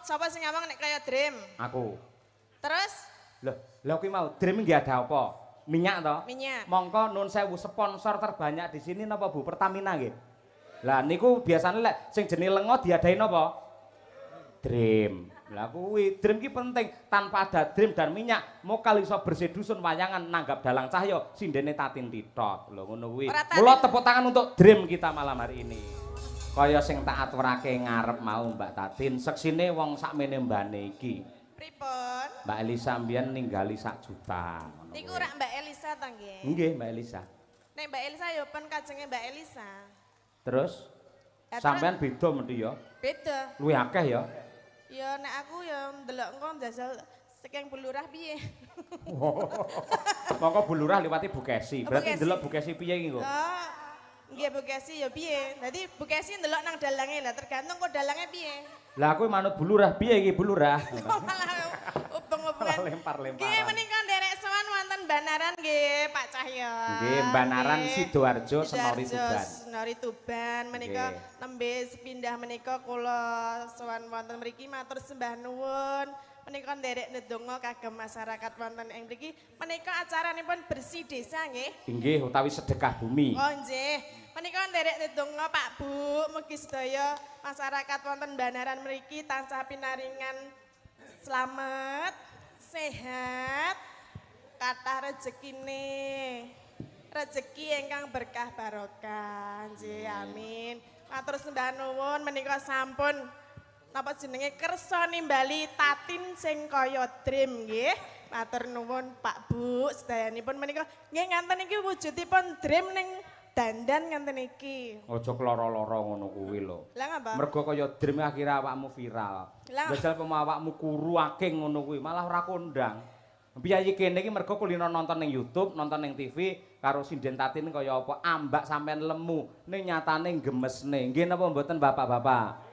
Sapa sing ngomong nek kaya Dream? Aku. Terus? Loh, lha kuwi mau Dream nggih ada apa? Minyak to? Minyak. Mongko nun sewu sponsor terbanyak di sini napa Bu? Pertamina nggih. Lah niku biasane lek sing jenenge lenga diadahi napa? Dream. Lah kuwi Dream ki penting. Tanpa ada Dream dan minyak, mokal iso bersih dusun wayangan nanggap dalang cahya sindene Tatin Titot. Lho ngono kuwi. Mula tepuk tangan untuk Dream kita malam hari ini. Kaya sing tak aturake ngarep mau Mbak Tatin, seksine wong sakmene mbane iki. Pripun? Mbak Elisa mbiyen ninggali 1 juta. Niku rak Mbak Elisa ta nggih? Nggih, Mbak Elisa. Nek Mbak Elisa ya pen kajenge Mbak Elisa. Terus sampean beda mesti ya? Beda. Luwih akeh ya? Ya nek aku ya ndelok engko njajal saking Bu Lurah piye. Mongko Bu Lurah liwati Bu Kesi. Berarti ndelok Bu Kesi piye iki kok? Oh, nggih Bu Kesi ya piye. Dadi Bu Kesi ndelok nang dalange lah tergantung kok dalange piye. Lah aku manut Bu Lurah piye iki Bu Lurah? Kok malah ubeng-ubengan. Lempar-lemparan. Nggih menika nderek sowan wonten Banaran nggih Pak Cahyo. Nggih Banaran Sidoarjo Senori Tuban. Senori Tuban menika nembe sepindah menika kula sowan wonten mriki matur sembah nuwun. Menika nderek ndedonga kagem masyarakat wonten ing mriki. Menika acaranipun bersih desa nggih. Nggih utawi sedekah bumi. Oh nggih. Menika nderek ndedonga Pak Bu mugi sedaya masyarakat wonten Banaran mriki tansah pinaringan slamet, sehat, kathah rezekine. Rezeki ingkang berkah barokah. Nggih, amin. Matur sembah nuwun menika sampun napa jenenge kersa nimbali Tatin sing kaya Dream nggih. Matur nuwun Pak Bu sedayanipun menika nggih nganten iki wujudipun Dream ning dandan nganten iki. Aja kloro-loro ngono kuwi lho. Lah ngapa? Mergo kaya Dream akhire awakmu viral. Jajal pomo awakmu kuru aking ngono kuwi malah ora kondang. Piyayi kene iki mergo kulino nonton ning YouTube, nonton ning TV karo sinden Tatin kaya apa ambak sampean lemu ning nyatane gemesne. Nggih napa mboten bapak-bapak?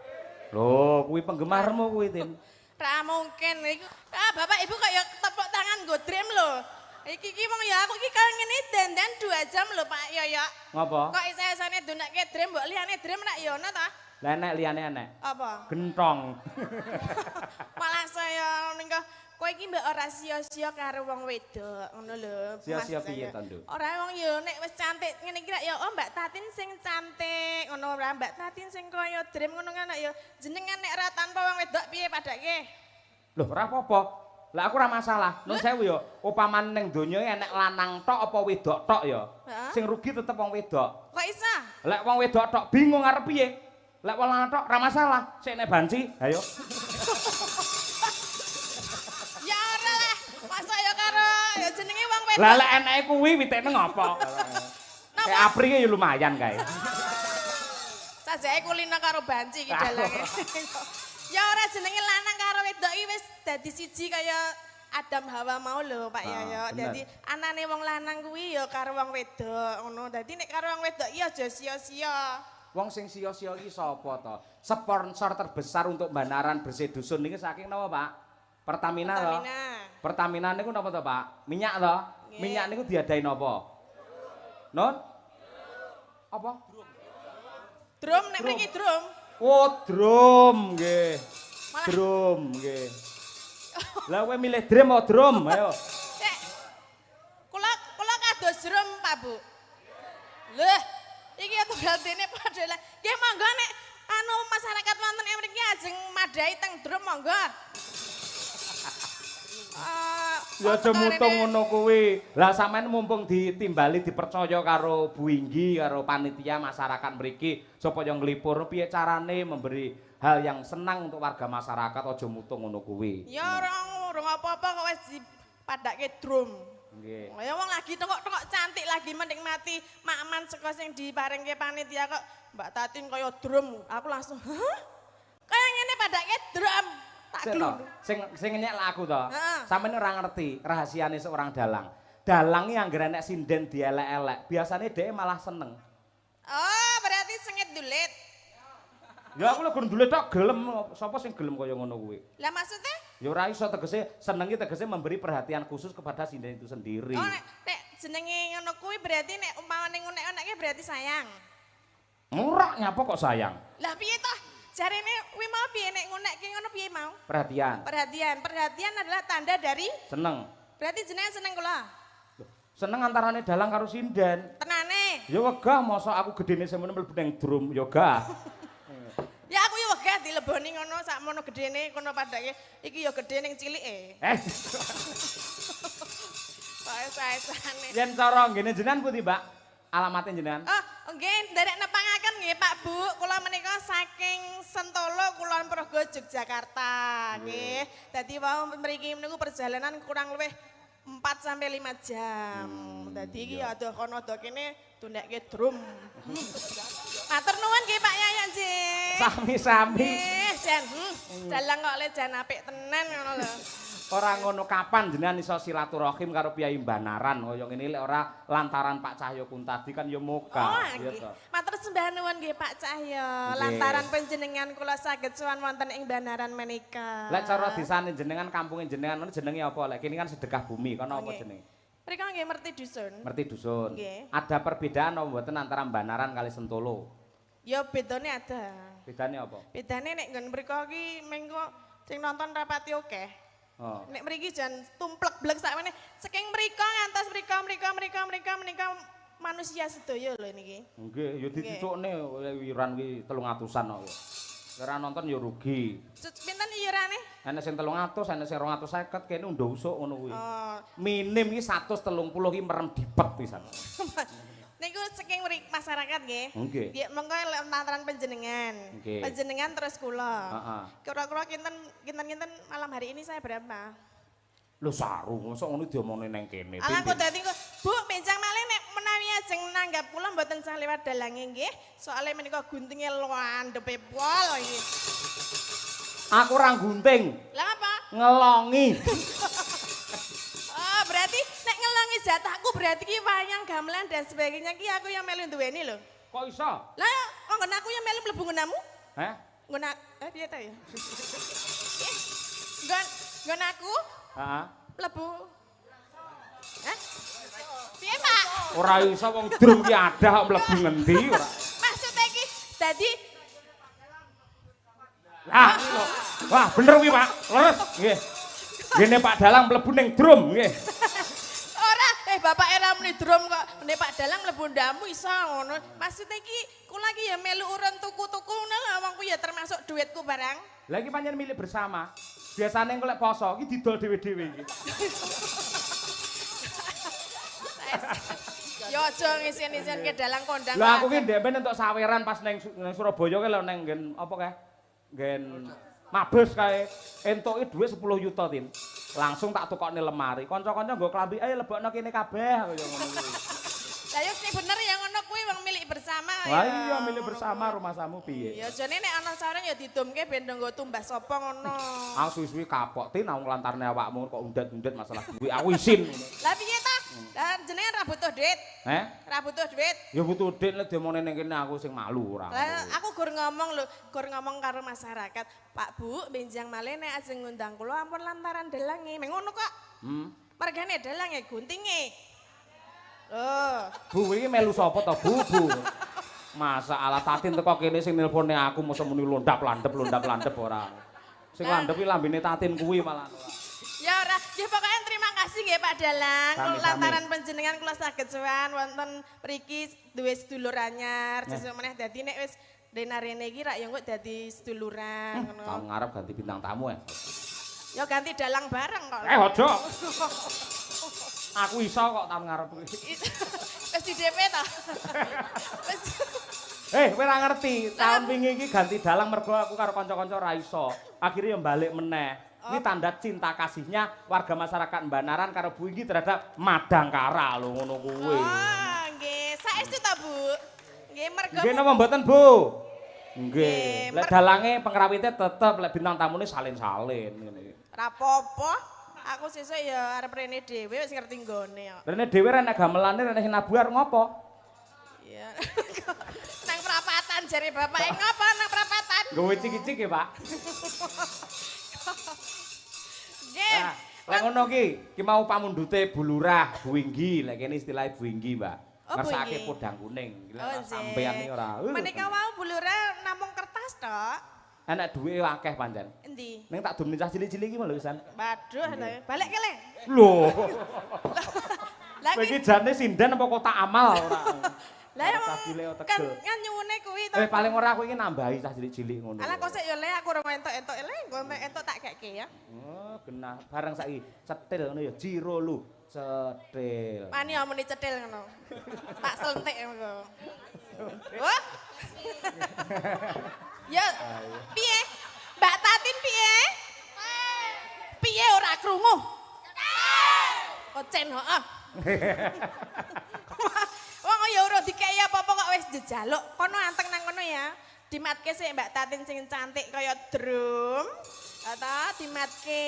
Lho, kuwi penggemarmu kuwi, Tin. Ra mungkin iku. Ah, bapak ibu kaya tepuk tangan nggo Dream lho. Iki iki wong ya aku iki kaya ngene dandan 2 jam lho Pak Yoyo. Ngopo? Kok isa-isane donekke Dream mbok liyane Dream rak ya ono ta? Lah enek liyane enek. Apa? Gentong. Malah saya ning kowe iki mbok ora sia-sia karo wong wedok ngono lho. Sia-sia piye to, Nduk? Ora wong ya nek wis cantik ngene iki ya oh Mbak Tatin sing cantik ngono ora Mbak Tatin sing kaya Dream ngono kan ya jenengan nek ora tanpa wong wedok piye padake? Lho ora apa-apa. Lah aku ora masalah. Nun sewu ya, upamane ning donya enek lanang tok apa wedok tok ya. Sing rugi tetep wong wedok. Kok isa? Lek wong wedok tok bingung arep piye? Lek wong lanang tok ora masalah. Sik nek banci, ayo. Ya ora lah. Masa ya karo ya jenenge wong wedok. Lah lek eneke kuwi witekne ngopo? Kayak Apri ya lumayan kae. Sajake kulino karo banci iki dalange. Ya ora jenenge lanang karo wedok iki wis dadi siji kaya Adam Hawa mau lho Pak Yoyo. Dadi anane wong lanang kuwi ya karo wong wedok ngono. Dadi nek karo wong wedok iki aja sia-sia. Wong sing sia-sia iki sapa to? Sponsor terbesar untuk Banaran bersih dusun niki saking napa Pak? Pertamina to. Pertamina niku napa to Pak? Minyak to? Minyak niku diadahi napa? Nun? Apa? Drum nek mriki drum. Oh, drum nggih. Drum nggih. Lah kowe milih Dream apa drum? Ayo. Nek kula kados drum, Pak Bu. Lho, iki tugantene padha lah. Nggih monggo nek anu masyarakat wonten ing mriki ajeng madhahi teng drum monggo. Ya aja mutung ngono kuwi. Lah sampean mumpung ditimbali dipercaya karo Bu Inggi karo panitia masyarakat mriki supaya nglipur piye carane memberi hal yang senang untuk warga masyarakat aja mutung ngono kuwi. Ya ora urung apa-apa kok wis dipadake drum. Nggih. Ya wong lagi tengok-tengok cantik lagi menikmati makman saka sing diparengke panitia kok Mbak Tatin kaya drum. Aku langsung, "Hah? Kaya ngene padake drum." Tak sing sing nyek lah aku to. Sampeyan ora ngerti rahasiane seorang dalang. Dalang iki anggere nek sinden dielek-elek, biasane dhek malah seneng. Oh, berarti sengit dulit. Ya aku lho gur ndulit tok gelem, sapa sing gelem kaya ngono kuwi? Lah maksudnya? Ya ora iso tegese senengi tegese memberi perhatian khusus kepada sinden itu sendiri. Oh nek jenenge ngono kuwi berarti nek umpamane ngunek-unekke berarti sayang. Ora nyapa kok sayang? Lah piye toh? Jarene kuwi mau piye nek ngunekke ngono piye mau? Perhatian. Perhatian. Perhatian adalah tanda dari seneng. Berarti jenengan seneng kula. Seneng antarane dalang karo sinden. Tenane. Ya wegah mosok aku gedene semono mlebu nang drum ya gah. Ya aku ya wegah dileboni ngono sakmono gedene kono padake iki ya gedhe ning cilike. Eh. Sae-saene. Yen cara nggene jenengan pundi, Mbak? Alamate jenengan? Oh, nggih, nderek nepangaken nggih Pak Bu. Kula menika saking Sentolo Kulon Progo Yogyakarta nggih. Dadi wau mriki niku perjalanan kurang luwih 4 sampai 5 jam. Dadi iki adoh kono adoh kene tundekke drum. Matur nuwun nggih Pak Yayan nggih. Sami-sami. Nggih, jan. Dalang kok le jan apik tenan ngono lho. Ora ngono kapan jenengan iso silaturahim karo Piyai Banaran kaya ngene lek ora lantaran Pak Cahyo Kuntadi kan ya moga. Oh, nggih. Matur sembah nuwun nggih Pak Cahyo. Lantaran panjenengan kula saged sowan wonten ing Banaran menika. Lek cara desane jenengan kampunge jenengan ngono jenenge apa? Lek kene kan sedekah bumi, kono apa jenenge? Mriko nggih Merti Dusun. Merti Dusun. Nggih. Ada perbedaan apa mboten antara Banaran kali Sentolo? Ya bedane ada. Bedane apa? Bedane nek nggon mriko ki mengko sing nonton rapati akeh. Oh. Nek mriki jan tumplek-blek sakmene saking mriko ngantos mriko mriko mriko mriko menika manusia sedaya lho niki. Nggih, ya dicucukne iuran kuwi 300-an kok. Ora nonton ya rugi. Pinten iurane? Enek sing 300, enek sing 250, kene undha usuk ngono kuwi. Oh. Minim iki 130 iki merem dipet pisan. Niku saking masyarakat nggih. Nggih. Nggih, monggo lantaran panjenengan. Panjenengan terus kula. Heeh. Kira-kira kinten-kinten malam hari ini saya berapa? Lho saru, mosok ngono diomongne nang kene. Alah kok dadi kok, Bu, benjang malih nek menawi ajeng nanggap kula mboten sah lewat dalange nggih. Soale menika guntinge landhepe pol iki. Aku ora gunting. Lah apa? Ngelongi. Oh, berarti nek ngelongi jatahku berarti ki wayang gamelan dan sebagainya ki aku yang melu duweni lho. Kok iso? Lah kok nggon aku yang melu mlebu nggonamu? Heh? Nggon piye ta ya? Nggon nggon aku? Heeh. Mlebu. Hah? Piye, Pak? Ora iso wong drum ki adah kok mlebu ngendi ora. Maksude iki dadi lah lho. Wah, bener kuwi, Pak. Leres nggih. Ngene Pak Dalang mlebu ning drum nggih. Ora, bapak era muni drum kok. Nek Pak Dalang mlebu ndamu iso ngono. Maksude iki kula iki ya melu urun tuku-tuku ngono lho wong ku ya termasuk duitku barang. Lah iki pancen milik bersama. Biasane engko lek poso iki didol dhewe-dhewe iki. Ya aja ngisen-isen ke dalang kondang. Lah aku ki ndek ben entuk saweran pas ning Surabaya ki lho ning nggen apa kae? Nggen Mabes kae entuke dhuwit 10 yuta, Tin. Langsung tak tukokne lemari. Kanca-kanca nggo klambi, ayo lebokno kene kabeh kaya ngono kuwi. Lah yo sing bener ya ngono kuwi wong milik bersama. Lah iya milik bersama rumahsamu piye? Ya jane nek ana saran ya didumke ben nggo tumbas sapa ngono. Aku suwi-suwi kapok Tin, aku nglantarne awakmu kok undet-undet masalah duit. Aku isin. Lah piye ta? Lah jenengan ra butuh duit. Heh? Ra butuh duit. Ya butuh duit nek diomongane ning kene aku sing malu ora. Lah aku gur ngomong lho, gur ngomong karo masyarakat. Pak Bu, benjang malih nek ajeng ngundang kula ampun lantaran dalange. Meng ngono kok. Mergane dalange guntinge. Oh. Bu iki melu sapa to, Bu? Bu. Masa ala Tatin teko kene sing nelpone aku mosok muni londap-landep londap-landep ora. Sing landep iki lambene Tatin kuwi malah. Ya ora, ya pokoknya terima kasih nggih Pak Dalang. Lantaran panjenengan kula saged sowan wonten mriki duwe sedulur anyar, sesuk meneh dadi nek wis rene-rene iki rak ya engko dadi seduluran ngono. Tahun ngarep ganti bintang tamu ya. Ya ganti dalang bareng kok. Eh ojo. Aku iso kok tahun ngarep kuwi. Wis di DP ta? Wis. Kowe ora ngerti, tahun wingi iki ganti dalang mergo aku karo kanca-kanca ora iso. Akhirnya ya balik meneh. Ini tanda cinta kasihnya warga masyarakat Banaran karo Bu Inggi terhadap Madangkara lho ngono kuwi. Oh, nggih. Saestu ta, Bu? Nggih, mergo nggih napa mboten, Bu? Nggih. Lek dalange pengrawite tetep, lek bintang tamune salin-salin ngene iki. Ora apa-apa. Aku sesuk ya arep rene dhewe wis ngerti nggone kok. Rene dhewe rene gamelane rene sing nabuh arep ngopo? Iya. Nang prapatan jare bapake ngopo nang prapatan? Nggawe cik-cik ya, Pak. Nggih. Lek ngono ki, ki mau pamundhute Bu Lurah, Bu Inggi, lek kene istilahe Bu Inggi, Mbak. Oh, Ngersake podang kuning. Lek sampean iki ora. Menika wau Bu Lurah namung kertas tok. Enek duwike akeh pancen. Endi? Ning tak dumni cah cilik-cilik iki lho pisan. Waduh, balik ke le. Lho. Lah kowe iki jane sinden apa kotak amal ora? Lah ya kan kan nyuwune kuwi to. Paling ora aku iki nambahi cah cilik-cilik ngono. Alah kok sik ya le aku ora entuk-entuk le, engko entuk tak keke ya. Oh, genah bareng saiki cetil ngono ya jiro lu cetil. Wani omone cetil ngono. Tak selentik engko. Wah. Ya piye? Mbak Tatin piye? Piye ora krungu? Kocen heeh. Wong ya ora dikeki apa-apa kok wis njaluk. Kono anteng nang kono ya. Dimatke sik Mbak Tatin sing cantik kaya drum. Ta dimatke.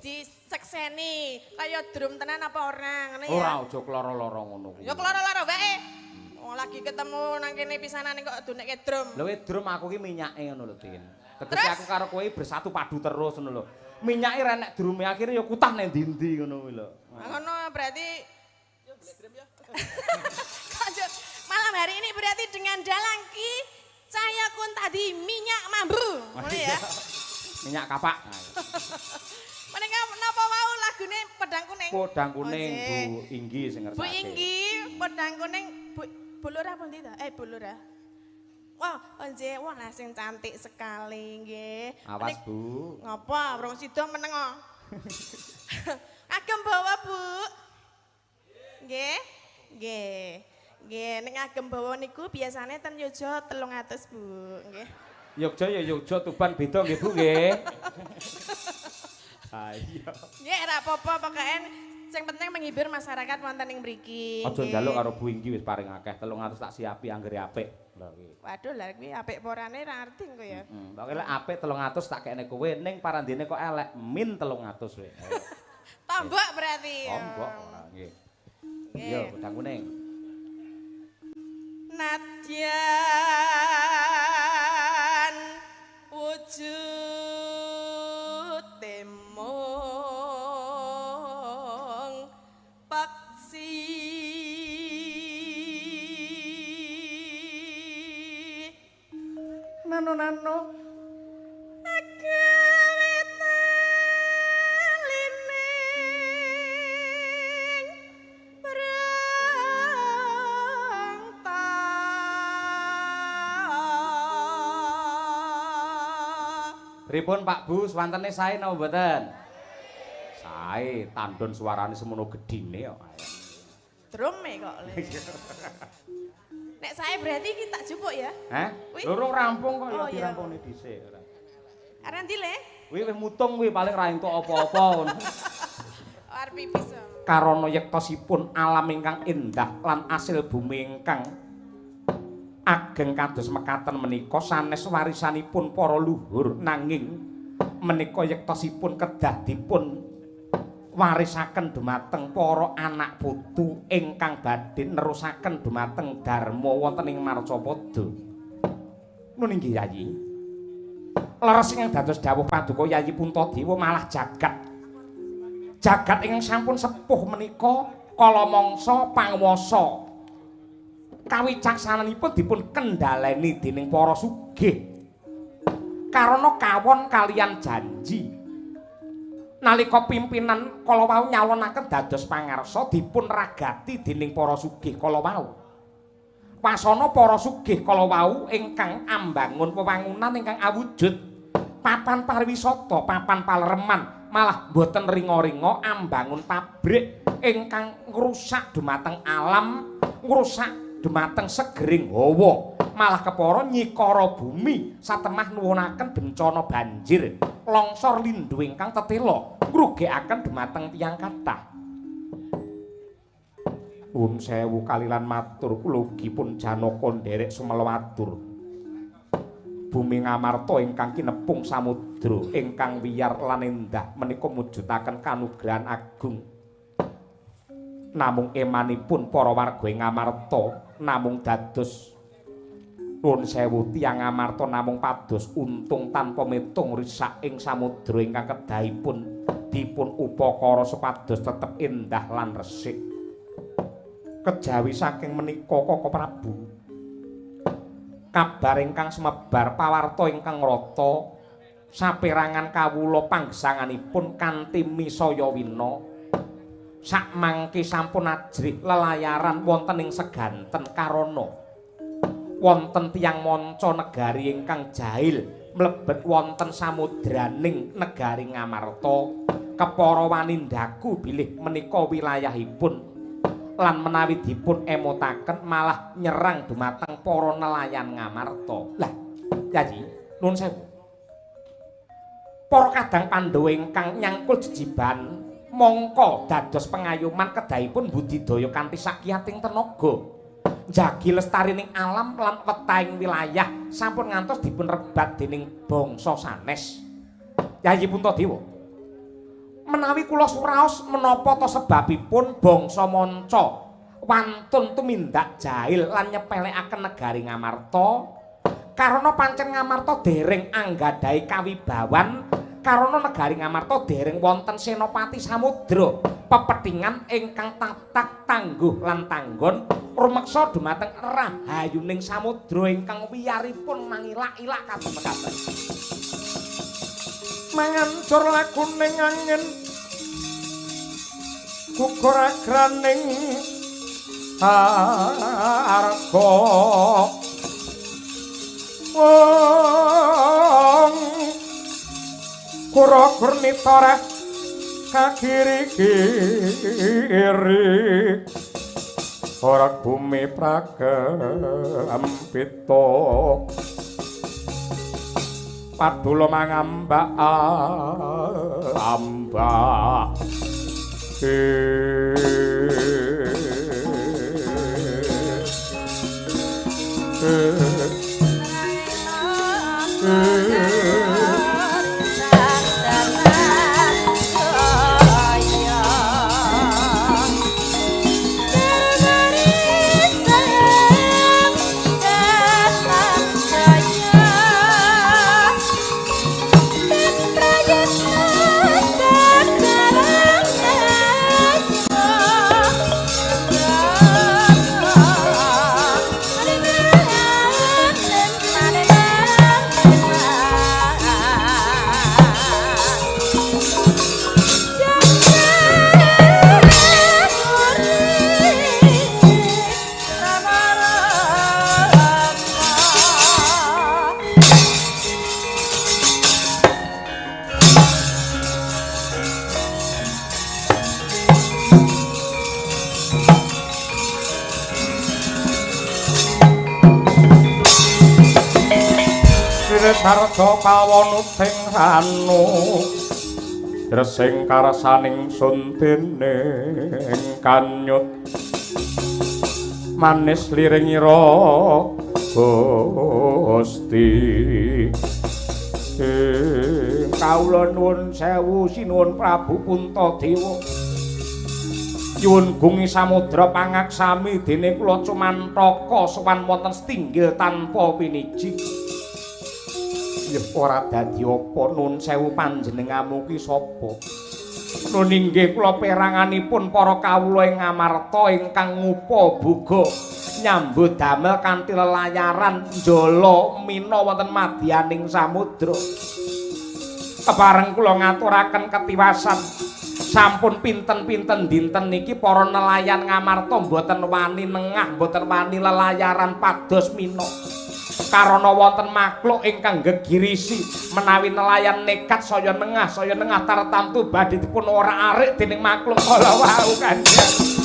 Disekseni kaya drum tenan apa ora ngono ya. Ora aja kloro-loro ngono kuwi. Ya kloro-loro wae. Wong lagi ketemu nang kene pisanane kok dunekke drum. Lho drum aku ki minyake ngono lho, Tin. Tegese aku karo kowe bersatu padu terus ngono lho. Minyake ra enek drume akhire ya kutah nang ndi-ndi ngono kuwi lho. Ngono berarti yo golek drum ya. Malam hari ini berarti dengan dalang Ki Cahya Kuntadi minyak mambu. Ngono ya. Minyak kapak. Menika napa wau lagune Pedang Kuning? Pedang Kuning Bu Inggi sing ngersake. Bu Inggi, Pedang Kuning Bu Bu Lurah pundi ta? Bu Lurah. Wah, nggih, wah sing cantik sekali nggih. Awas Bu. Ngapa? Rong sida meneng kok. Agem bawa Bu. Nggih. Nggih. Nggih, nek agem bawa niku biasane ten Yogya 300 Bu, nggih. Yogya ya Yogya, Tuban beda nggih Bu nggih. Ayo. Nggih, ora apa-apa pokoke sing penting menghibur masyarakat wonten ing mriki. Aja njaluk karo Bu Inggi wis paring akeh 300 tak siapi anggere apik. Lha kuwi. Waduh, lha kuwi apik apa orane ra ngerti engko ya. Heeh. Pokoke lek apik 300 tak kekne kowe ning parandene kok elek min 300 kowe. Tombok berarti. Tombok ora nggih. Yo Pedang Kuning. Nadyan wujud temong paksi nano nano Pripun Pak Bu, swantene sae napa mboten? Sae, tandon suarane semono gedhine kok. Drume kok. Nek sae berarti iki tak jupuk ya? Hah? Lurung rampung kok ya dirampungne dhisik ora. Arep ndi le? Kuwi wis mutung kuwi paling ra entuk apa-apa ngono. Arep pipis. Karana yektosipun alam ingkang endah lan asil bumi ingkang ageng kados mekaten menika sanes warisanipun para luhur nanging menika yektosipun kedah dipun warisaken dumateng para anak putu ingkang badhe nerusaken dumateng dharma wonten ing Marcapada. Nun inggih Yayi. Leres ingkang dados dawuh paduka Yayi Puntadewa malah jagat. Jagat ingkang sampun sepuh menika kala mangsa panguwasa kawicaksananipun dipun kendhaleni dening para sugih. Karana kawon kalian janji. Nalika pimpinan kala wau nyalonaken dados pangarsa dipun ragati dening para sugih kala wau. Wasana para sugih kala wau ingkang ambangun wewangunan ingkang awujud papan pariwisata, papan palereman, malah boten ringa-ringa ambangun pabrik ingkang ngrusak dumateng alam, ngrusak dumateng segering hawa, malah kepara nyikara bumi satemah nuwunaken bencana banjir, longsor lindhu ingkang tetela ngrugekaken dumateng tiyang kathah. Nuwun sewu kalilan matur kula ugi pun janaka nderek sumelawatur. Bumi Ngamarta ingkang kinepung samudra ingkang wiyar lan endah menika mujudaken kanugrahan agung. Namung emanipun para warga ing Ngamarta namung dados nuwun sewu tiyang Ngamarta namung pados untung tanpa metung risak ing samudra ingkang kedahipun dipun upakara supados tetep endah lan resik. Kejawi saking menika Koko Prabu, Kabar ingkang sumebar pawarta ingkang rata saperangan kawula panggesanganipun kanthi misaya wina. Sakmangke sampun ajrih lelayaran wonten ing seganten karana wonten tiyang manca negari ingkang jahil mlebet wonten samudraning negari Ngamarta. Kepara wanindaku bilih menika wilayahipun lan menawi dipun emotaken malah nyerang dumateng para nelayan Ngamarta. Lah, Yayi, nuwun sewu. Para kadang Pandhawa ingkang nyangkul jejiban mongko dados pengayuman kedahipun budidaya kanthi sakiyating tenaga. Njagi lestarining alam lan wetahing wilayah sampun ngantos dipun rebat dening bangsa sanes. Yayi Puntadewa, menawi kula suraos menapa ta sebabipun bangsa manca wantun tumindak jahil lan nyepelekaken negari Ngamarta? Karana pancen Ngamarta dereng anggadhahi kawibawan, karana negari Ngamarta dereng wonten senopati samudra pepethingan ingkang tatak tangguh lan tanggon rumeksa dumateng rahayuning samudra ingkang wiyaripun mangilak-ilak kados mekaten. Mangancur lakuning angin gugur agraning arga wong kura gurnita kagiri-giri ora bumi pragempita padula mangambak ambak. Sarga pawonuting ranu dresing karsaning sun dening kanyut manis liringira Gusti. Kawula nuwun sewu sinuwun Prabu Puntadewa. Nyuwun gungi samudra pangaksami dene kula cumantaka sowan wonten setinggil tanpa piniji. Ya ora dadi apa, nun sewu panjenengamu ki sapa? Nun inggih kula peranganipun para kawula ing Ngamarta ingkang ngupa buga nyambut damel kanthi lelayaran njala mina wonten madyaning samudra. Kepareng kula ngaturaken ketiwasan sampun pinten-pinten dinten niki para nelayan Ngamarta mboten wani nengah, mboten wani lelayaran pados mina. Karana wonten makhluk ingkang gegirisi menawi nelayan nekat saya nengah tartamtu badhe dipun ora-arik dening makhluk kala wau Kanjeng.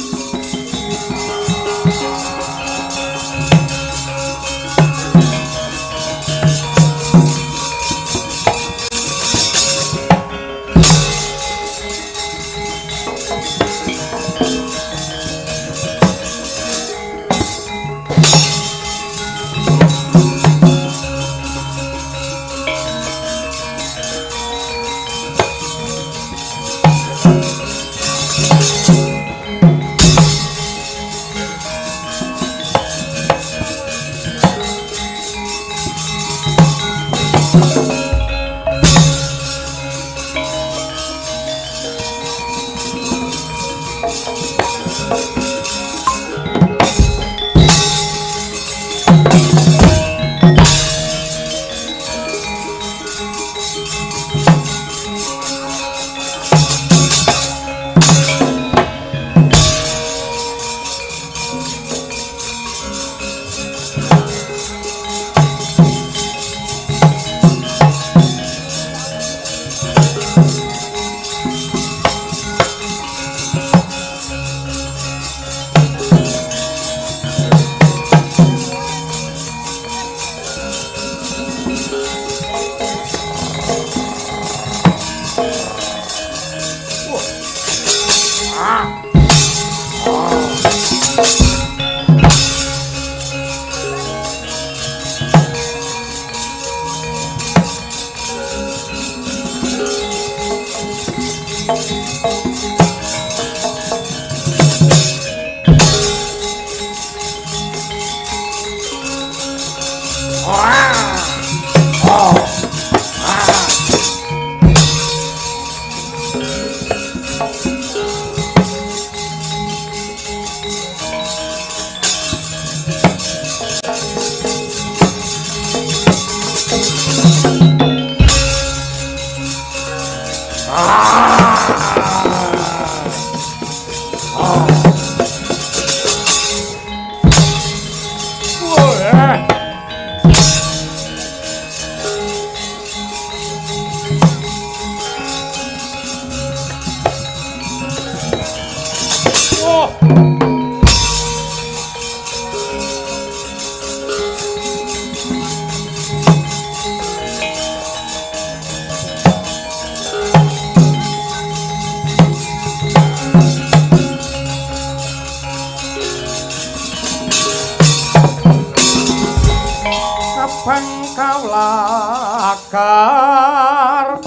Akar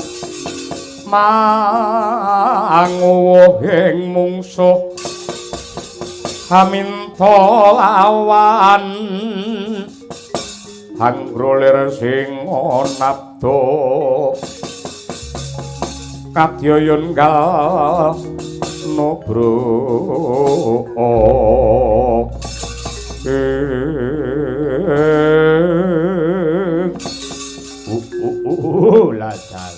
manguwuhing mungsuh haminta lawan hanggrolir sing nabda kadyayun gal nobro. Lajal.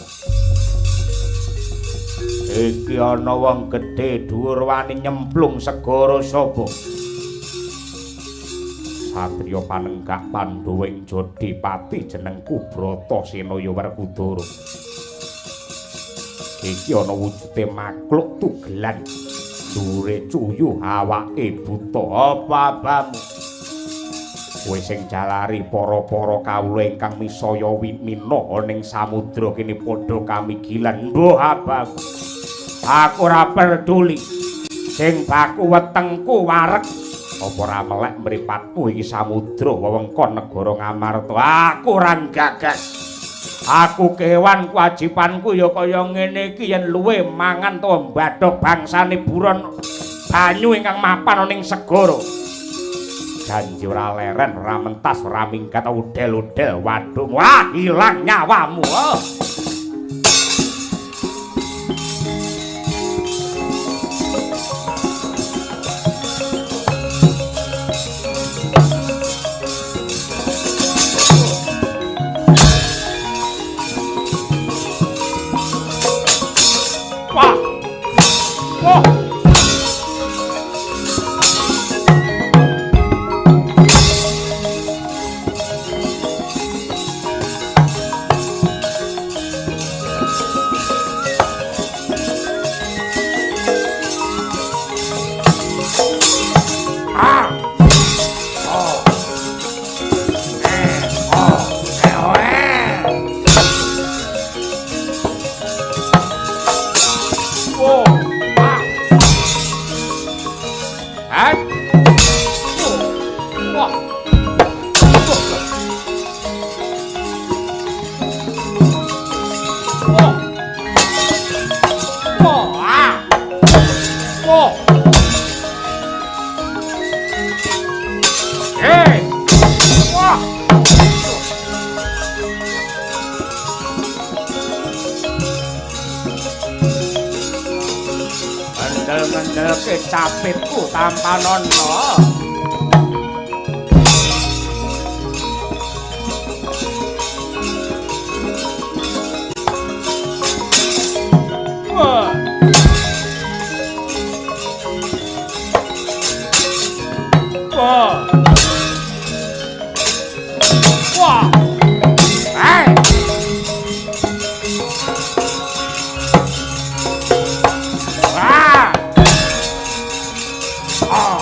Iki ana wong gedhe dhuwur wani nyemplung segara sapa? Satriya panenggak Pandhawa ing Jodipati jenengku Bratasena Werkudara. Iki ana wujude makhluk tugelan, dhuwure cuyuh awake buta. Apa abamu? Kowe sing jalari para-para kawula ingkang misaya mina ning samudra kene padha kamigilan. Mbuh abamu. Aku ora peduli. Sing baku wetengku wareg. Apa ora melek mripatmu iki samudra wewengkon negara Ngamarta? Aku ora gagas. Aku kewan kewajibanku ya kaya ngene iki yen luwe mangan to mbadhok bangsane buron banyu ingkang mapan ning segara. Janji ora leren, ora mentas, ora minggat, udel-udel waduh, wah ilang nyawamu. Oh. Wah. Wah. Mendel-mendelke capitku tanpa nono. Wah. Wah. Wah. Hey. Wah. Oh.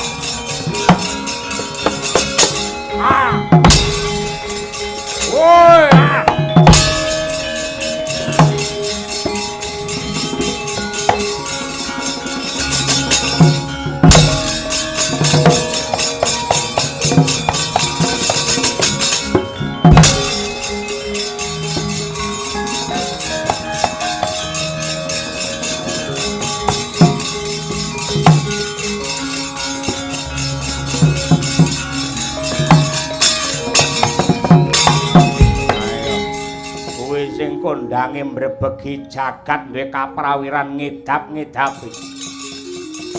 kondange mbrebegi jagat duwe kaprawiran ngidap-ngidapi.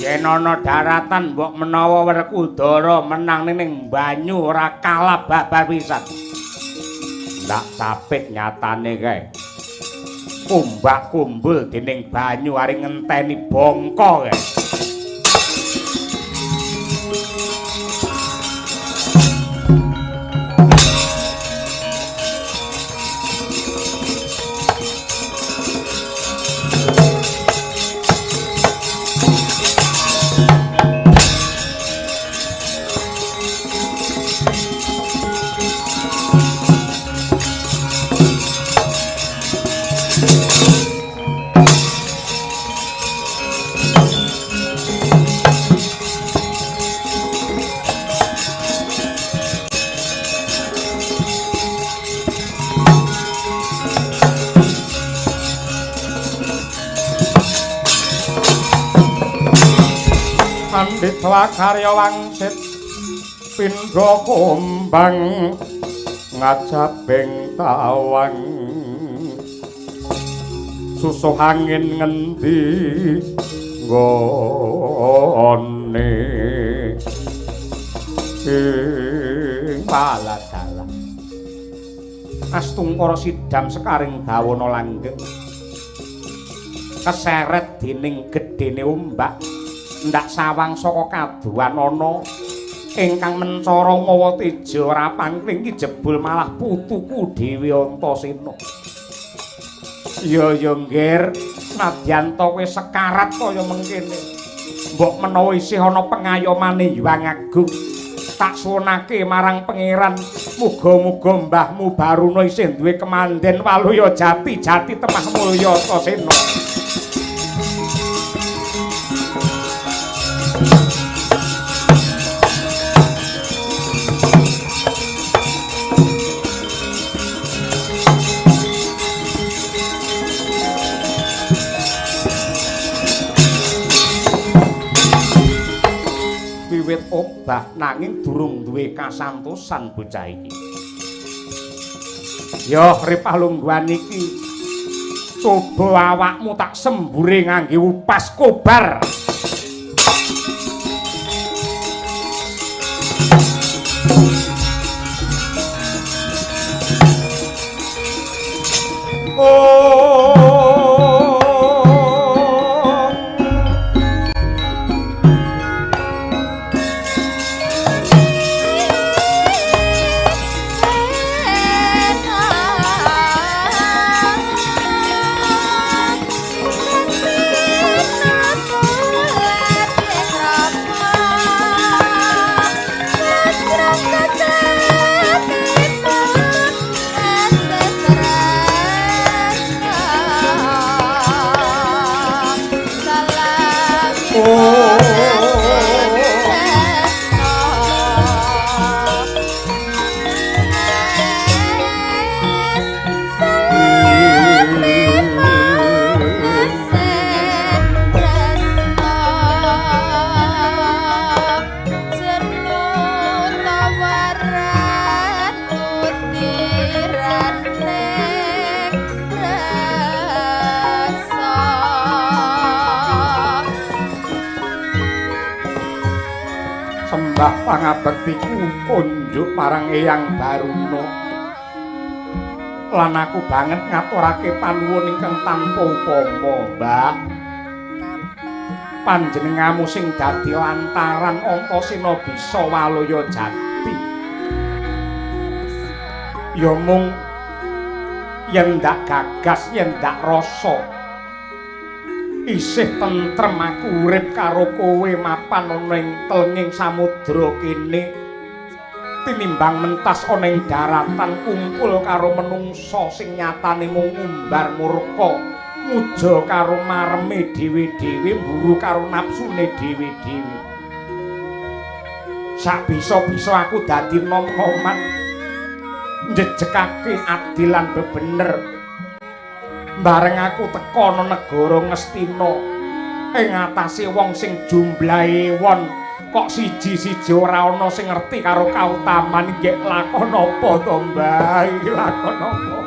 Yen ana daratan mbok menawa Werkudara menang ning banyu ora kalah babar pisan. Ndak capit nyatane kae. Kumbak kumbul dening banyu ari ngenteni bongko kae. Pandhita karya wangsit pindha kumbang ngajabing tawang susuh angin ngendi nggone ing paladalah astungkara sidam sekaring bawana langgeng keseret dening gedene ombak ndak sawang saka kaduan ana ingkang mencara mawa teja ora pangkling ki jebul malah putuku Dewi Antasena. Ya ya nggir, nadyan ta kowe sekarat kaya mengkene. Mbok menawa isih ana pengayomane Hyang Agung, tak suwunake marang pangeran, muga-muga mbahmu Baruna isih duwe kemanden waluya jati-jati temah mulya Antasena. Wiwit obah nanging durung duwe kasantosan bocah iki. Yo ripalungguhan iki coba awakmu tak sembure ngangge upas kobar. Sembah pangabektiku kunjuk marang Eyang Baruna. Lan aku banget ngaturake panuwun ingkang tanpa upama, Mbah. Panjenenganmu sing dadi lantaran Antasena bisa waluya jati. Ya mung yen ndak gagas, yen ndak rasa isih tentrem aku urip karo kowe mapan ana ing telenging samudra kene tinimbang mentas ana ing daratan kumpul karo menungsa sing nyatane mung ngumbar murka muja karo mareme dhewe-dhewe mburu karo nafsune dhewe-dhewe. Sak bisa-bisa aku dadi nom-noman njejekake adil lan bebener. Bareng aku teka ana negara Ngastina ing atase wong sing jumlahe won kok siji-siji ora ana sing ngerti karo kautaman nggih lakon apa to, Mbah? Iki lakon apa?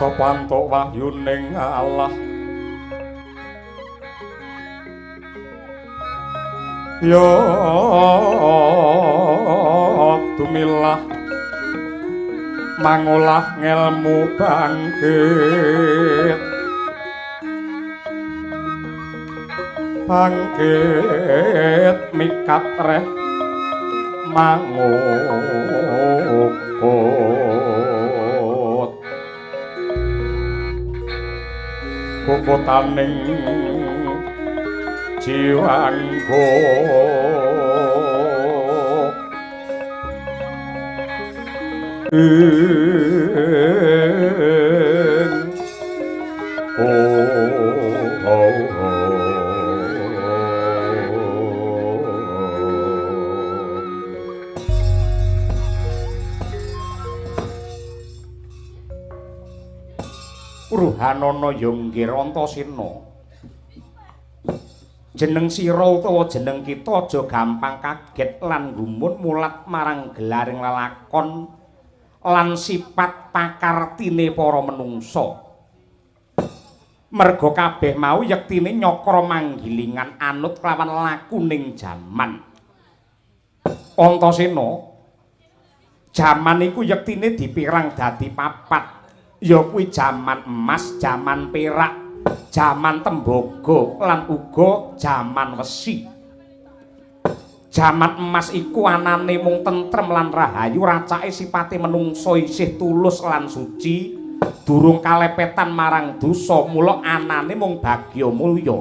Sapa antuk wahyuning Allah. Ya tumilah mangolah ngelmu bangkit, bangkit mikat reh mangukut. Kukutaning jiwanggo Ruhanana ya nggih Antasena. Jeneng sira utawa jeneng kita aja gampang kaget lan gumun mulat marang gelaring lelakon lan sifat pakartine para menungsa. Merga kabeh mau yektine nyakra manggilingan anut kelawan lakuning jaman. Antasena, jaman iku yektine dipirang dadi papat. Ya kuwi jaman emas, jaman perak, jaman tembaga lan uga jaman wesi. Jaman emas iku anane mung tentrem lan rahayu, racake sipate menungsa isih tulus lan suci, durung kalepetan marang dosa, mula anane mung bagya mulya.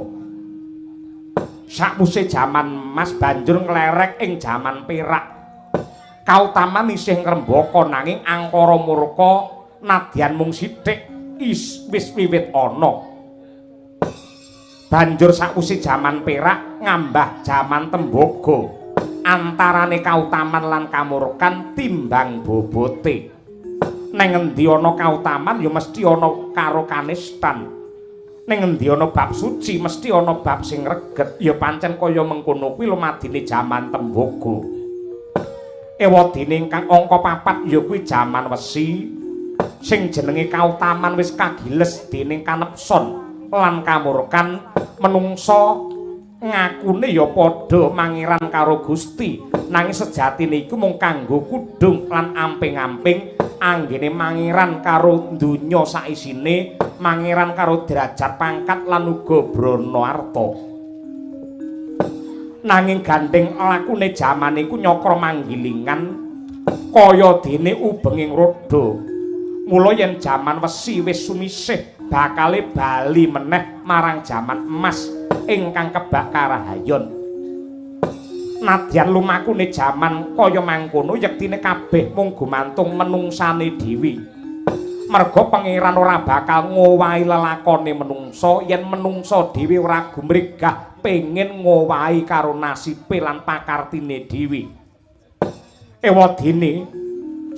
Sakwise jaman emas banjur nglerek ing jaman perak. Kautaman isih ngrembaka nanging angkara murka nadyan mung sithik wis wiwit ana. Banjur sakwise jaman perak ngambah jaman tembaga. Antarane kautaman lan kamurkan timbang bobote. Neng endi ana kautaman ya mesti ana karo kanistan. Neng endi ana bab suci mesti ana bab sing reget. Ya pancen kaya mengkono kuwi lumadine jaman tembaga. Ewadene ingkang angka papat ya kuwi jaman wesi. Sing jenenge kautaman wis kagiles dening kanepson lan kamurkan, menungsa ngakune ya padha mangiran karo Gusti, nanging sejatine iku mung kanggo kudung lan amping-amping anggene mangiran karo donya saisine, mangiran karo derajat pangkat lan uga brana arta. Nanging gandeng lakune jaman iku nyakra manggilingan kaya dene ubenging roda. Mula yen jaman wesi wis sumisih bakale bali meneh marang jaman emas ingkang kebak karahayon. Nadyan lumakune jaman kaya mangkono yektine kabeh mung gumantung menungsane dhewe. Merga pangeran ora bakal ngowahi lelakone menungsa yen menungsa dhewe ora gumregah pengin ngowahi karo nasibe lan pakartine dhewe. Ewadene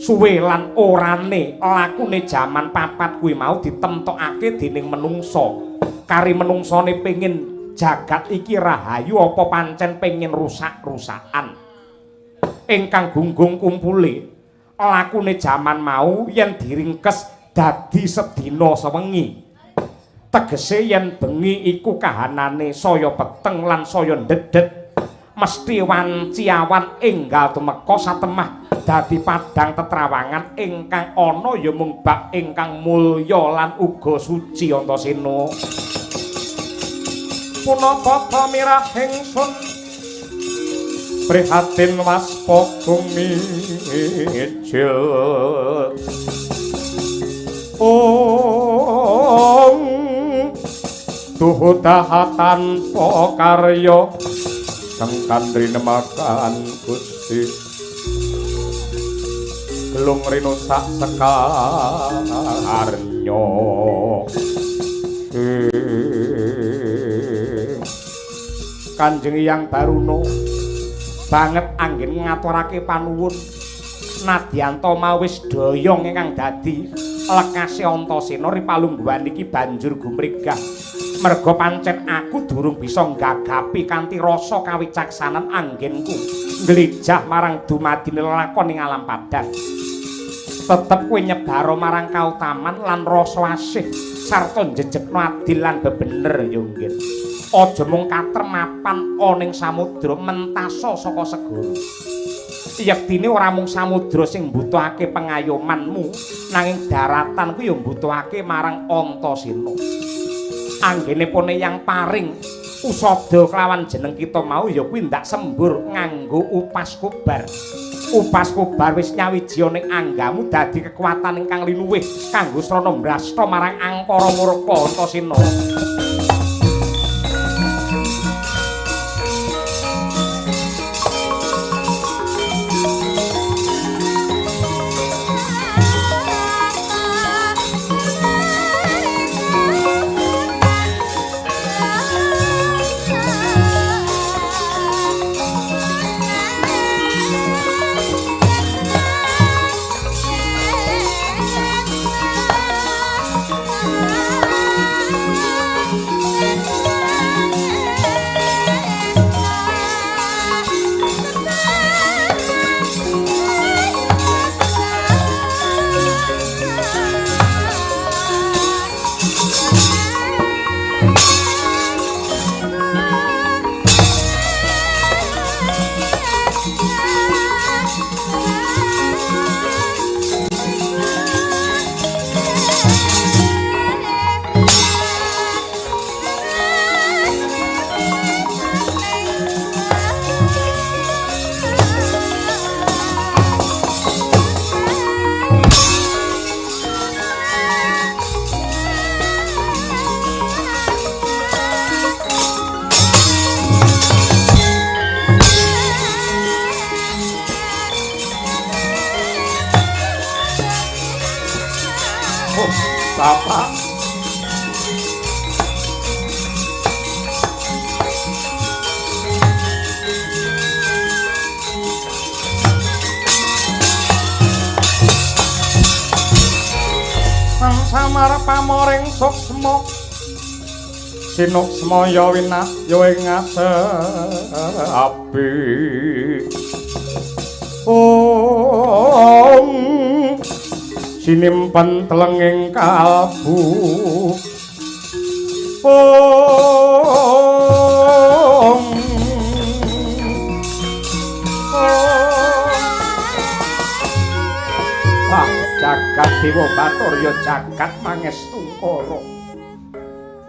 suwe lan orane lakune jaman papat kuwi mau ditemtokake dening menungsa. Kari menungsane pengin jagat iki rahayu apa pancen pengin rusak-rusakan. Ingkang gunggung kumpule lakune jaman mau yen diringkes dadi sedina sewengi. Tegese yen bengi iku kahanane saya peteng lan saya ndedhet, mesti wanci awan enggal tumeka satemah dadi padhang tetrawangan ingkang ana ya mung bab ingkang mulya lan uga suci. Antasena, punapa pamirah ingsun prihatin waspa gumijil. Ong tuhu dahatan tanpa karya kang rinemakan Gusti gelung rino sak sekarnya. Kanjeng Hyang Baruna banget anggen ngaturake panuwun nadyanta mawis doyong ingkang dadi lekase Antasena ripalungguhan iki banjur gumregah. Merga pancen aku durung bisa nggagapi kanthi rasa kawicaksanan anggenku nglejah marang dumadine lelakon ing alam padang. Tetep kowe nyebaro marang kautaman lan rasa asih sarta njejegno adil lan bebener ya nggih. Aja mung katrem mapan ana ing samudra mentasa saka segara. Yektine ora mung samudra sing mbutuhake pengayomanmu, nanging daratan kuwi ya mbutuhake marang Antasena. Anggene pone yang paring usada kelawan jeneng kita mau ya kuwi ndak sembur nganggo upas kobar. Upas kobar wis nyawiji ning anggamu dadi kekuatan ingkang linuwih kanggo srana mbrasta marang angkara murka Antasena. Bapak. Samar pamoring suksma sinuksma ya winah ya ing api. Om sinimpen telenging kalbu. Om Wah, jagat Dewa Bathara jagat Mangestungkara.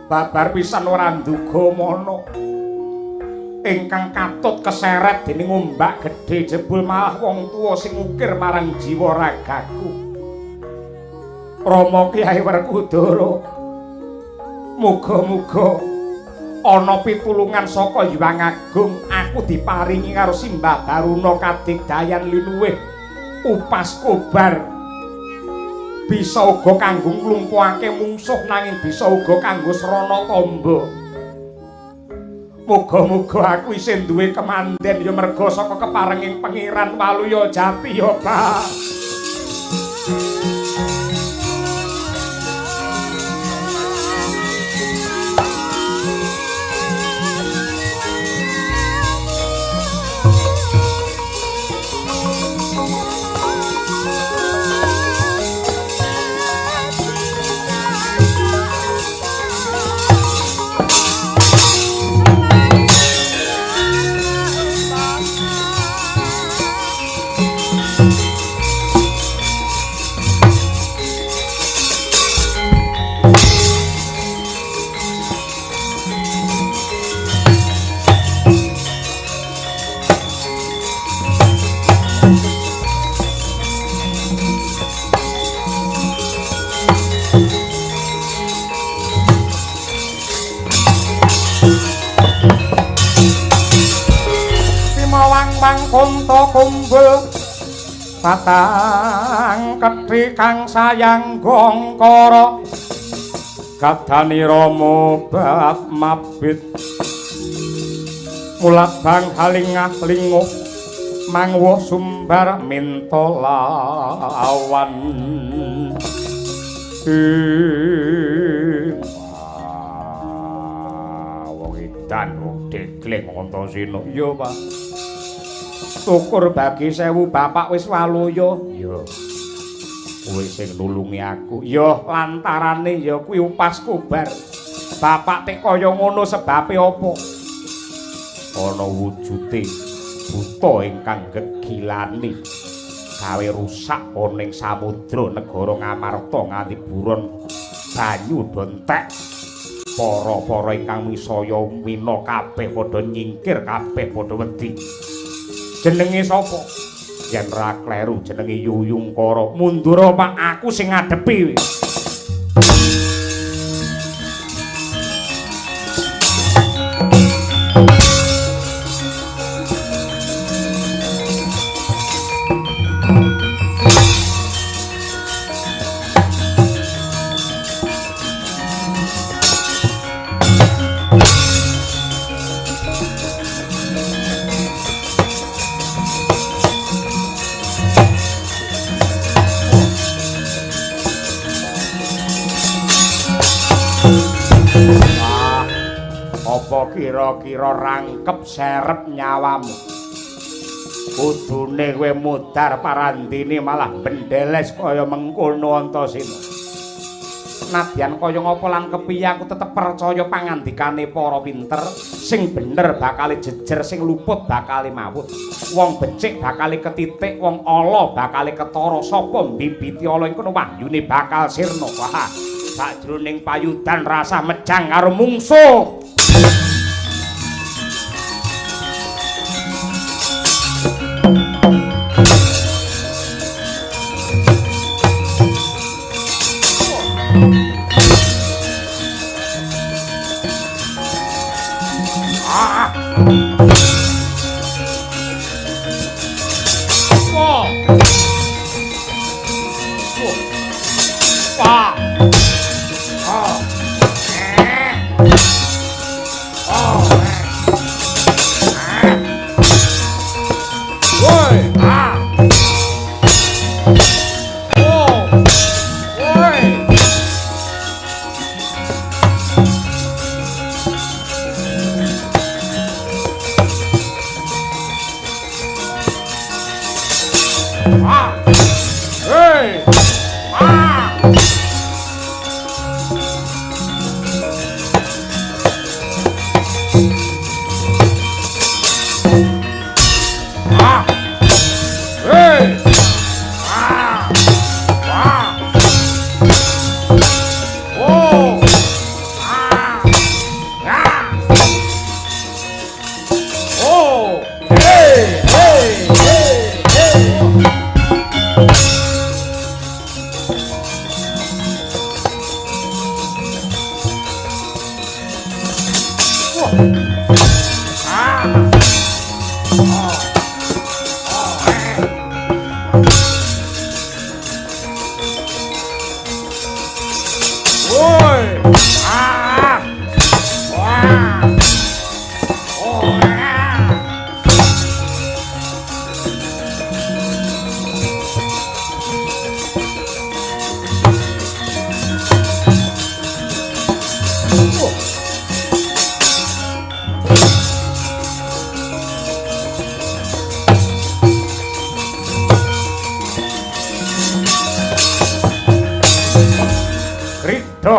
Babar pisan ora nduga mana. Ingkang katut keseret dening ombak gedhe jebul malah wong tuwa sing ngukir marang jiwa ragaku. Rama Kyai Werkudara, muga-muga ana pitulungan saka Hyang Agung, aku diparingi karo Simbah Baruna kadigdayan linuwih upas kobar. Bisa uga kanggo nglumpuhake mungsuh nanging bisa uga kanggo srana tamba. Muga-muga aku isih duwe kemanden ya merga saka keparenging Pengiran Waluya Jati ya, Pak. Kunto kumbul patang kethi kang sayang gongkara kadani rama bab mabit mulat bang halingah linguh mangwuh sumbar minta lawan. Wong edan wong degleng Antasena. Iya, Pak. Syukur bagi sewu bapak wis waluya. Iya. Kowe sing nulungi aku. Ya lantarane ya kuwi Upas Kobar. Bapak tek kaya ngono sebabe apa? Ana wujude buta ingkang gegilani gawe rusak ana ing samudra negara Ngamarta nganti buron banyu do entek. Para-para ingkang misaya mina kabeh padha nyingkir, kabeh padha wedi. Jenenge sapa? Yen ra kleru jenenge Yuyungkara. Mundur Pak, aku sing ngadepi. Kira-kira rangkep serep nyawamu. Kudune kowe mudhar parandene malah bendeles kaya mengkono Antasena. Nadyan kaya ngapa lan kepiye aku tetep percaya pangandikane para pinter, sing bener bakale jejer, sing luput bakale mawut. Wong becik bakale ketitik, wong ala bakale ketara. Sapa mbibiti ala ing kono wahyune bakal sirna. Wah, sakjroning payudan rasah mejang karo mungsuh.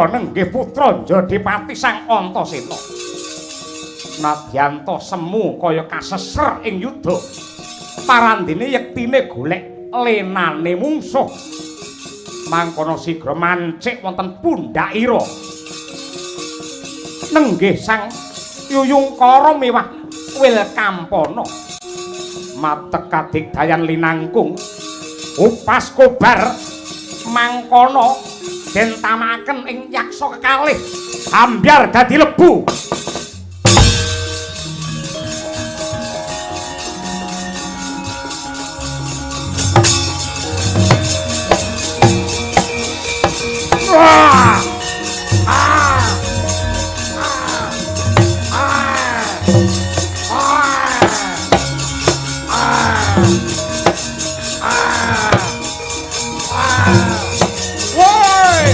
Nenggih putra Jodipati Sang Antasena. Nadyanta semu kaya kaseser ing yuda. Parandene yektine golek lenane mungsuh. Mangkono sigra mancik wonten pundhakira. Nenggih Sang Yuyungkara mewah Wilkampana. Matek kadigdayan linangkung Upas Kobar mangkono den tamakaken ing yaksa kekalih ambyar dadi lebu. Wah! Ah! Ah! Ah! Ah! Ah! Ah! Ah! Woi!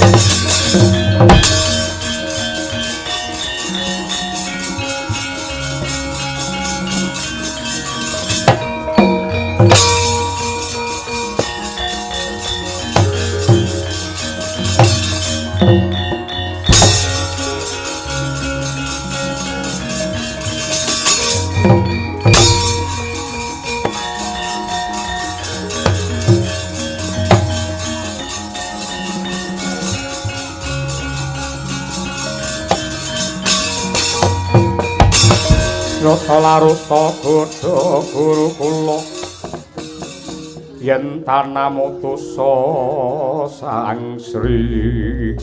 Rata laruta godha gurukula yen tanamutusa Sang Sri.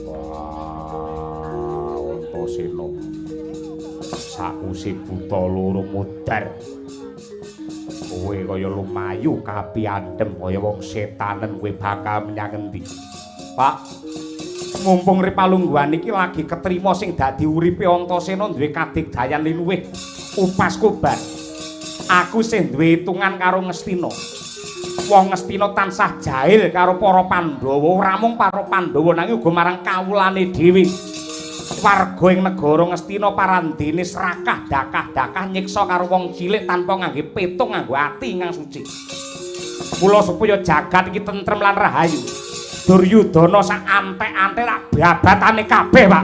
Wah, Antasena sakwise buta loro mudhar kowe kaya lumayu kapiandhem kaya wong setanen, kowe bakal menyang endi? Pak, mumpung ripalungguhan iki lagi ketrima sing dadi uripe Antasena duwe kadigdayan liluwih upas kobar. Aku sing duwe hitungan karo Ngastina. Wong Ngastina tansah jahil karo para Pandhawa, ora mung para Pandhawa nanging uga marang kawulane dhewe. Warga ing negara Ngastina parandene serakah dakah-dakah nyiksa karo wong cilik tanpa ngangge petung, nganggo ati ingkang suci. Mula supaya jagat iki tentrem lan rahayu, Duryudana sak antek-antek tak babatane kabeh, Pak.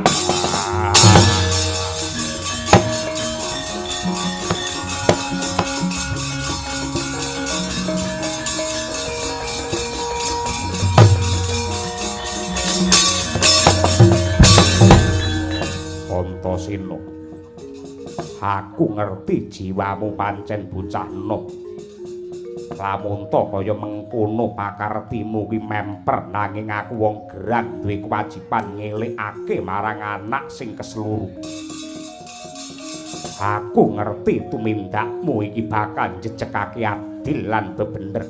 Antasena, aku ngerti jiwamu pancen bocah enom. Lamun to kaya mengkono pakartimu ki memper, nanging aku wong gerang duwe kewajiban ngelingake marang anak sing kesluru. Aku ngerti tumindakmu iki bakal njejegake adil lan bebener.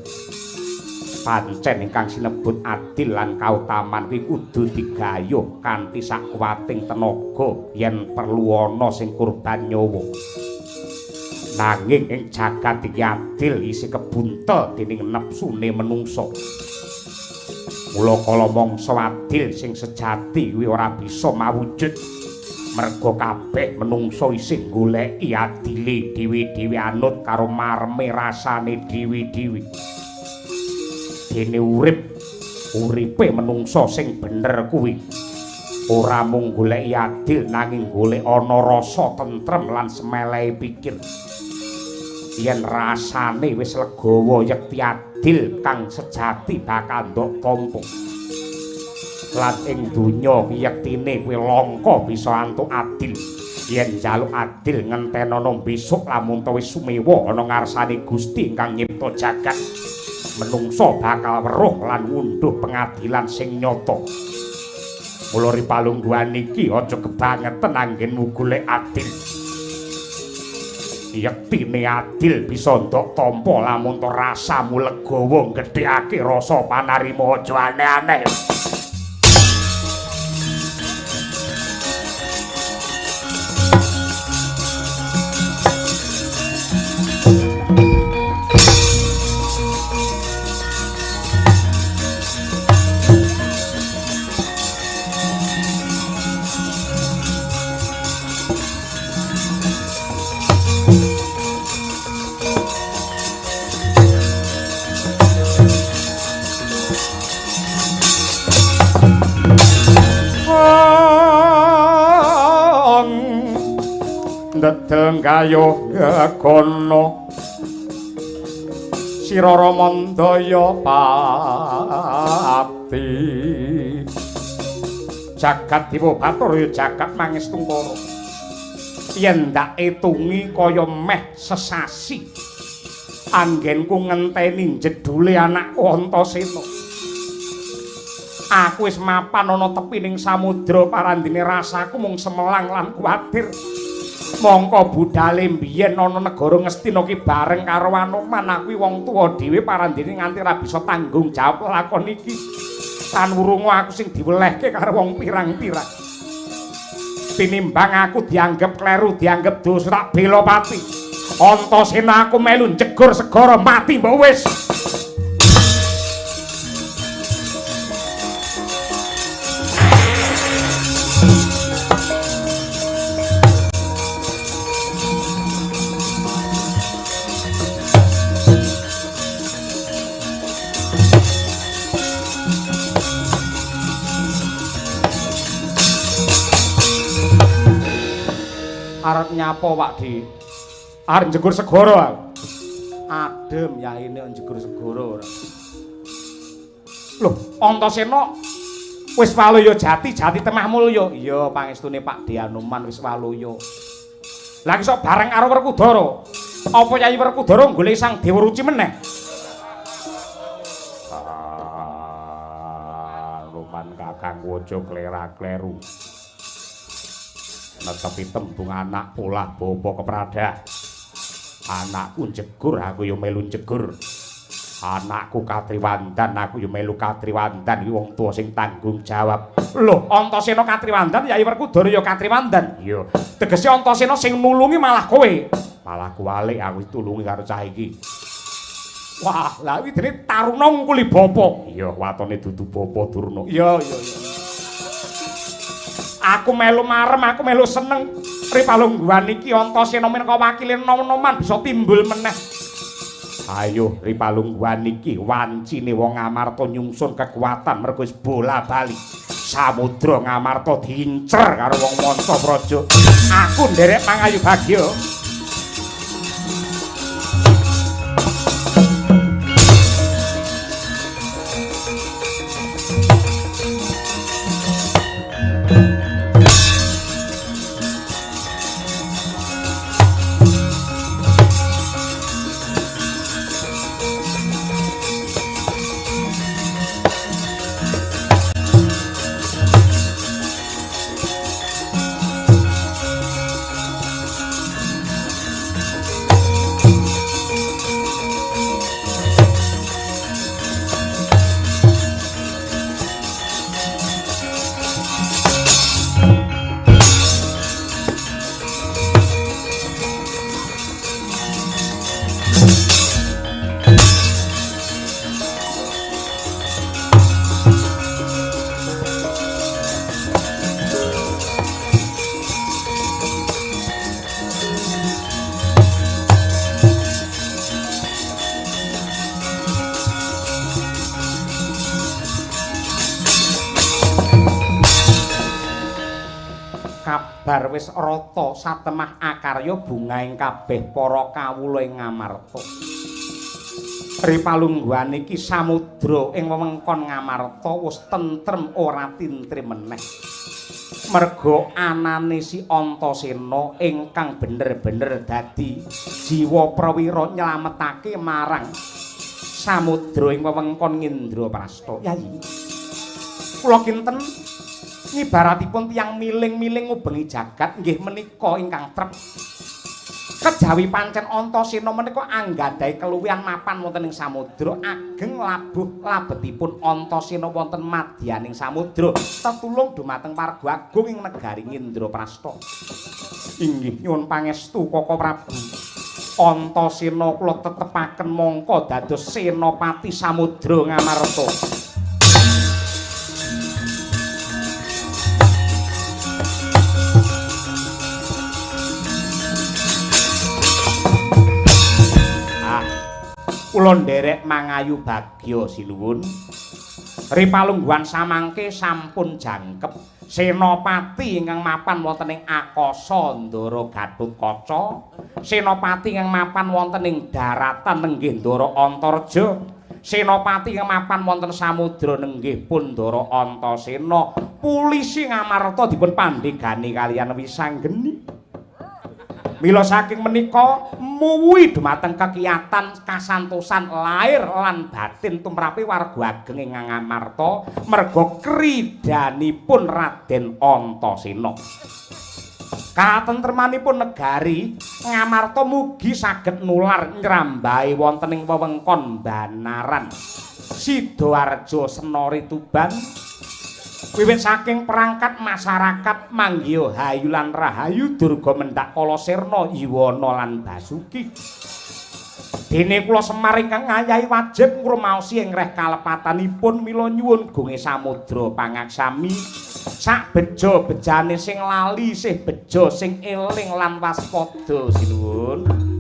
Pancen ingkang sinebut adil lan kautaman kuwi kudu digayuh kanthi sakuwating tenaga yen perlu ana sing kurban nyawa. Nanging ing jagat iki adil isih kebuntel dening nepsune menungsa. Mula kala mangsa adil sing sejati kuwi ora bisa mawujud merga kabeh menungsa isih goleki adile dhewe-dhewe anut karo marme rasane dhewe-dhewe. Dene urip uripe menungsa sing bener kuwi ora mung goleki adil nanging golek ana rasa tentrem lan semelehe pikir. Yen rasane wis legawa yekti adil kang sejati bakal ndok tampa. Lan ing donya yektine kuwi langka bisa antuk adil. Yen njaluk adil ngentenono besok lamun ta wis sumewa ana ngarsane Gusti ingkang nyipta jagat. Menungsa bakal weruh lan ngunduh pengadilan sing nyata. Mula ripalungguhan iki aja kebangeten anggenmu golek adil. Yektine adil bisa ndok tampa lamun ta rasamu legawa nggedhekake rasa panarima aja aneh-aneh. Ndedel gayuh gegono sira Ramandaya pati jagat dewa bathara ya jagat mangestungkara. Yen ndak etungi kaya meh sesasi anggenku ngenteni jedule anakku Antasena. Aku wis mapan ana tepining samudra parandene rasaku mung semelang lan kuwatir. Mongko budale mbiyen ana negara Ngastina ki bareng karo Anoman, aku wong tuwa dhewe parandene nganti ra bisa tanggung jawab lakon iki. Lan wurunga aku sing diwelehke karo wong pirang-pirang. Tinimbang aku dianggep kleru, dianggep dosa tak bela pati. Antasena aku melu njegur segara mati mbok wis. Arep nyapa Pak Di? Arep njegur segara aku. Adem yaine njegur segara ora. Loh, Antasena Wis waluya jati, jati temah mulya. Iya, pangestune Pak De Anoman wis waluya. Lah iki sok bareng karo Werkudara. Apa Yayi Werkudara golek Sang Dewa Ruci meneh? Anoman kakangku aja klera-kleru. Netepi tembung anak polah bapa kepradah. Anakku jegur, aku ya melu jegur. Anakku Katriwandan, aku ya melu Katriwandan. Iki wong tuwa sing tanggung jawab. Lho, Antasena Katriwandan, Yayi Werkudara ya Katriwandan. Iya. Tegese Antasena sing nulungi malah kowe. Malah kuwalik aku ditulungi karo cah iki. Wah, lha iki dene taruna ngungkuli bapa. Iya, watone dudu bapa Durna. Iya, iya, iya. Aku melu marem, aku melu seneng. Ripalungguhan iki Antasena minangka wakile nom-noman bisa timbul meneh. Ayo ripalungguhan iki wancine wong Ngamarta nyungsun kekuatan mergo wis bola-bali. Samudra Ngamarta diincer karo wong manca praja. Aku nderek mangayu bagya. Kabar wis rata satemah akarya bungaing kabeh para kawula ing Ngamarta. Ripalungguhan iki samudra ing wewengkon Ngamarta wis tentrem ora tintrim meneh. Merga anane si Antasena ingkang bener-bener dadi jiwa prawira nyelametake marang samudra ing wewengkon Indraprasta. Yayi, kula kinten ngibaratipun tiyang miling-miling ngubengi jagat nggih menika ingkang trep. Kejawi pancen Antasena menika anggadhahi keluwihan mapan wonten ing samudra ageng labuh labetipun Antasena wonten madyaning samudra tetulung dumateng warga agung ing negari Indraprasta. Inggih nyuwun pangestu Koko Prabu. Antasena kula tetepaken mangka dados senopati samudra Ngamarta. Kula nderek mangayu bagya sinuwun. Ripalungguhan samangke sampun jangkep senopati ingkang mapan wonten ing akasa Ndara Gatotkaca, senopati ingkang mapan wonten ing daratan nenggih Ndara Antarja, senopati ingkang mapan wonten samudra nenggih pun Ndara Antasena. Pulisi Ngamarta dipun pandhegani kaliyan Wisanggeni. Mila saking menika muwuhi dumateng kekiyatan kasantosan lair lan batin tumrape warga ageng ing Ngamarta merga kridanipun Raden Antasena. Katentremanipun negari Ngamarta mugi saged nular nyrambahe wonten ing wewengkon Banaran, Sidoarjo, Senori, Tuban. Wiwit saking perangkat masyarakat manggiha hayu lan rahayu durga mendhak kala sirna yuwana lan basuki. Dene kula Semar ingkang ngayahi wajib ngrumaosi ing reh kalepatanipun mila nyuwun gonge samudra pangaksami sak beja bejane sing lali sih beja sing eling lan waspada sinuwun.